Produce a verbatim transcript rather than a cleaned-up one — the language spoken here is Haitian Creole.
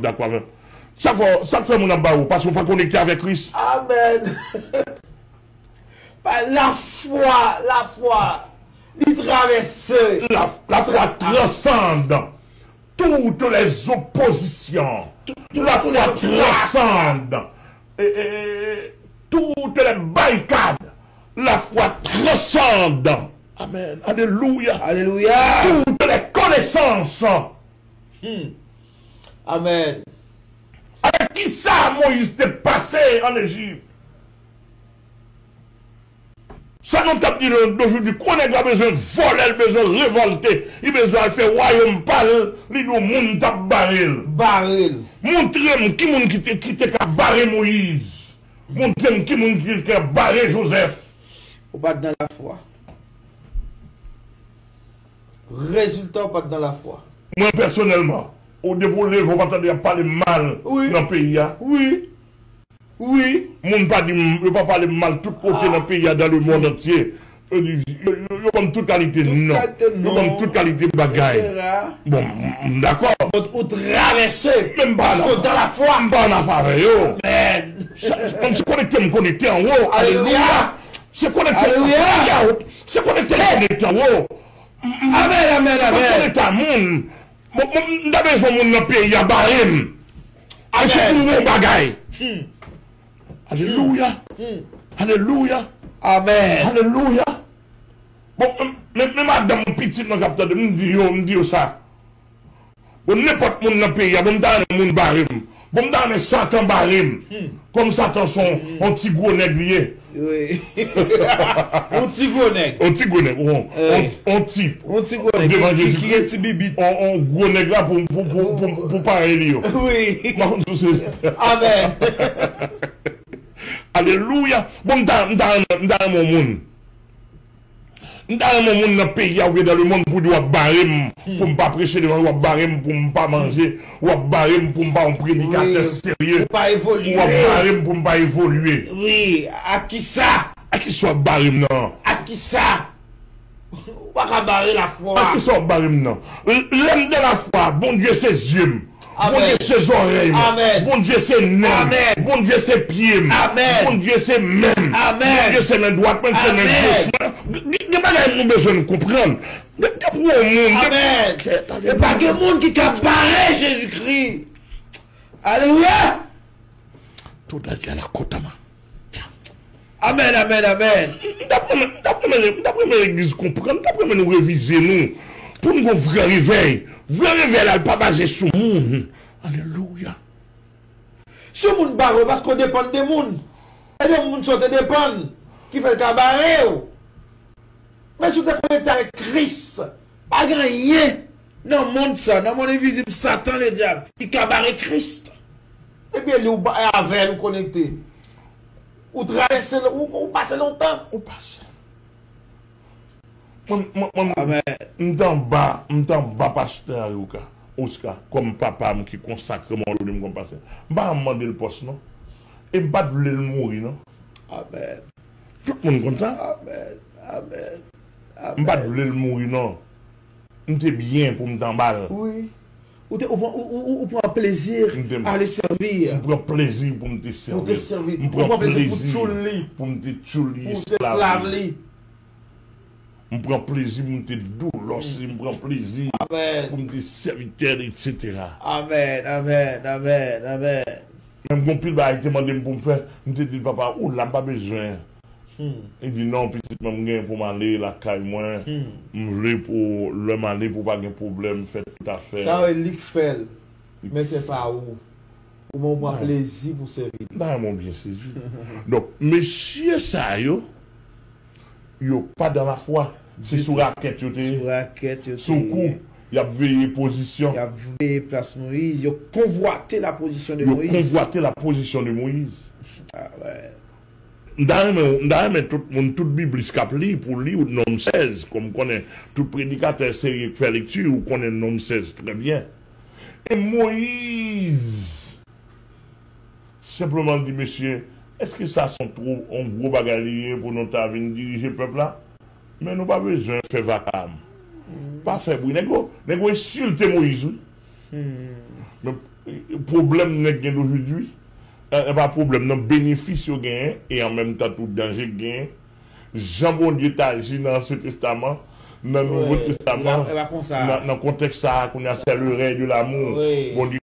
dakò avè m. Sa k fè, sa k fè moun ap bare w, paske w pa konekte avèk Kris. Amèn. Pa lafwa, lafwa, li travèse. La, la foi transcende toutes les oppositions. La foi transcende, eh, eh, eh, toutes les barricades. La foi transcende. Amen. Alléluia. Alléluia. Toutes les connaissances. Hmm. Amen. Avec qui ça, Moïse te passé en Égypte? Sa nou t ap di nan jodi, kou nèg la bezwen vòlè, l bezwen revòlte, li bezwen al fè wayòm pa l, li di w moun t ap bare l. Bare l. Montre m ki moun ki te, ki te ka bare Moyiz. Montre m ki moun ki te ka bare Jozèf. Ou pa t nan lafwa. Rezilta, ou pa t nan lafwa. Mwen pèsonèlman, ou depi w leve, ou pa tande y ap pale m mal nan peyi a. Wi. Wi. Moun pa di m, yo pa pale m mal tout kote nan peyi a, dans le monde entier. Yo di, yo, yo, yo ban m tout kalite non. Yo ban m tout kalite bagay. Bon, m, m dakò. Bon, ou travèse. Men m pa nan, paske w nan lafwa. M pa nan afè avè yo. Amèn. Sa, m se konekte, m konekte anwo. Alelouya. Se konekte, alelouya. Se konekte, m konekte anwo. Amèn, amèn, amèn. M pa konekte a moun. Bon, bon, m ta bezwen moun nan peyi a bare m. Al chèche yon bon bagay. Hmm. Alelouya. Hmm. Alelouya. Amèn. Alelouya. Bon, men, men madanm ou pitit mwen k ap tande m, m di yo, m di yo sa. Bon, nenpòt moun nan peyi a, bon, m ta renmen moun bare m. Bon, m ta renmen Satan bare m. Hmm. Kòm Satan se yon, hmm, yon ti gwo nèg li ye. Wi. Yon ti gwo nèg. Yon ti gwo nèg. Yon, wi, yon, yon tip. Yon ti gwo nèg devan ki, ki, Jezikri, ki gen ti bibit. Yon, yon gwo nèg la pou, pou, pou, pou, pou parèy li yo. Wi. M pa konn si w se. Amèn. Alelouya. Bon, m ta, m ta, m ta renmen yon moun. M ta renmen yon moun nan peyi a oubyen dans le monde pou di w ap bare m, hmm, pou m pa preche devan, w ap bare m pou m pa manje, w ap bare m pou m pa yon predikatè, wi, serye, ou pa evolye. W ap bare m pou m pa evolye. Wi, a kisa? A kisa w ap bare m nan? A kisa? Ou pa ka bare lafwa. A kisa w ap bare m nan? L-, lè m nan lafwa, Bondye se zye m. Amèn. Bondye se zòrèy mwen. Amèn. Bondye se nen m. Amèn. Bondye se pye m. Amèn. Bondye se men m. Amèn. Bondye se men dwat mwen, se men, amèn, gòch mwen. Gen, gen, gen bagay nou bezwen n konprann. Gen, gen pou yon moun, gen, amèn, kèt, alelouya. E pa gen moun ki ka bare Jezikri. Alelouya. Toda ya la kotama. Amèn, amèn, amèn. M t ap renmen, m t ap renmen, m t ap renmen legliz konprann, m t ap renmen nou revize nou, pou n gon vrè revèy. Vrè revèy la, l pa baze sou moun. Alelouya. Si yon moun bare w, paske w depann de moun. E de moun sa w te depann, ki fè l ka bare w. Men si w te konekte avèk Kris, pa gen anyen nan mond sa, nan mond envizib, Satan, ledyab, ki ka bare Kris. Ebyen, li ou ba-, avè l ou konekte. Ou travèse, ou, ou pase lontan. Ou pase. Mwen, mwen, mwen, amèn, m t anba, m t anba pastè Arioka, Oscar, kòm papa m ki konsakre m, òdone m kòm pastè. M pa janm mande l pòs, non. E m pa t vle l mouri, non. Amèn. Tout moun konn sa. Amèn. Amèn. M pa t, amèn, vle l mouri, non. M te byen pou m t anba l. Wi. Ou te, ou pran, ou, ou, ou, ou pran plezi, m te, ale sèvi. M pran plezi pou m te sèvi. Pou te sèvi. M pran plezi pou tchoul li. Pou m te tchoul li, pou esklav li. M pran plezi pou m te doulos li. M pran plezi, amèn, pou m te sèvitè li, etsetera. Amèn, amèn, amèn, amèn. Menm gon pil bagay ki te mande m pou m fè, m te di l, papa, ou la, m pa bezwen. Hmm. Li di, non, pitit mwen, m gen pou m ale lakay mwen. Hmm. M vle pou lè m ale, pou pa gen pwoblèm, fè tout afè. Sa yo, li k fè l. Men se pa ou. Ou men ou pran plezi pou sèvi l. M ta renmen w byen sezi. Donk, mesye sa yo, yo pa dan lafwa. Se sou rakèt yo te ye. Sou rakèt yo te ye. Sou kou, y ap veye pozisyon. Y ap veye plas Moyiz. Yo konvwate la pozisyon de Moyiz. Yo konvwate la pozisyon de Moyiz. Ah, ouais. M ta renmen, m ta renmen tout moun, tout biblis k ap li, pou li Nonm sèz, kòm m konnen tout predikatè serye k fè lekti, ou konnen Nonm sèz trè byen. E Moyiz senpleman di, mesye, èske sa se yon two, yon gwo bagay li ye pou nou ta vin dirije pèp la? Men nou pa bezwen fè vakam. Pa fè bri. Nèg yo, nèg yo ensilte Moyiz, wi. Men pwoblèm nèg gen ojodwi, e pa pwoblèm nan, benefis yo genyen, e an menm tan tou danje k genyen. Jan Bondye t aji nan Ansyen Testaman, nan Nouvo Testaman, nan kontèks sa a, kounye a, c'est le règne de l'amour. Bondye